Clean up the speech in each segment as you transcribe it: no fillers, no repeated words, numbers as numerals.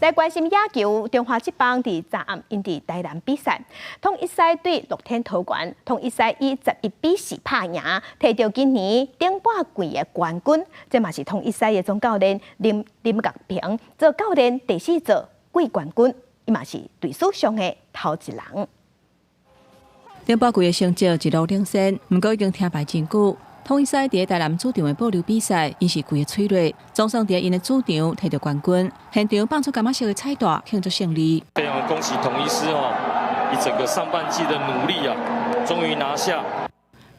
來關心野球，中華職棒佇昨暗𪜶佇台南比賽，統一獅對樂天桃園，統一獅以11比4拍贏，提著今年頂半季的冠軍。這嘛是統一獅的總教練林林岳平做教練第四座季冠軍，伊嘛是隊史上的頭一人。頂半季的成績一路領先，毋過已經停敗真久。統一獅佇台南主場的保留比賽，𪜶是規个催淚，總算佇𪜶的主場提著冠軍，現場放出柑仔色的彩帶慶祝勝利。非常恭喜統一獅哦，一整個上半季的努力啊，終於拿下。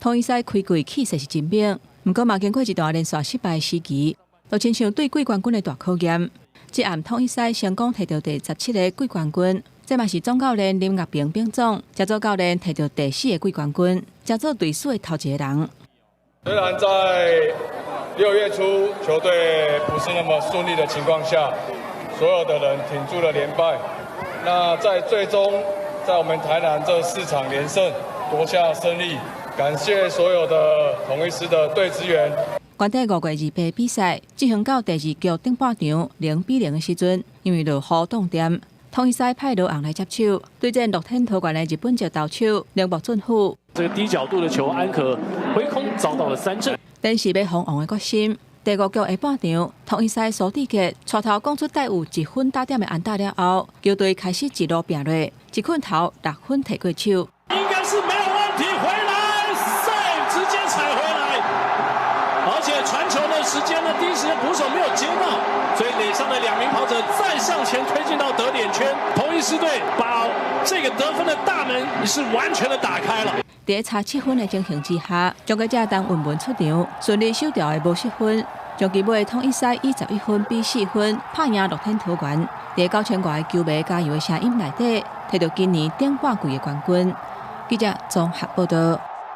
統一獅開季氣勢是真猛，毋過嘛經過一段連續失敗時期，就親像對季冠軍的大考驗。這暗統一獅成功提著第17個季冠軍，這嘛是總教練林岳平秉總，這組教練提著第四個季冠軍，這做隊史的頭一個人。雖然在6月初球隊不是那麼順利的情況下，所有的人挺住了連敗。那在最終，在我們台南這四場連勝奪下勝利，感謝所有的統一獅的隊職員。原底5月28比賽進行到第二局頂半場0比0的時陣，因為落雨凍電，統一獅派羅昂來接手，對戰樂天桃園的日本籍投手鈴木俊夫。這個低角度的球，安可揮空遭到了三振。但是欲封王的決心，第五局下半場，統一獅蘇智傑帶頭講出帶有一分打點的安打了後，球隊開始一路拼落，一棍頭6分提過手。應該是沒有問題，回來 safe 直接踩回來，而且傳球的時間呢，第一時間捕手沒有接到，所以壘上的兩名跑者再向前推進到得點圈，統一獅隊把這個得分的大門是完全的打開了。佇差7分的情形之下，終結者陳韻文出場，順利守牢的無失分，終結尾統一獅以11分比4分拍贏樂天桃園。佇9000外球迷加油的聲音內底，提著今年頂半季的冠軍。記者綜合報道。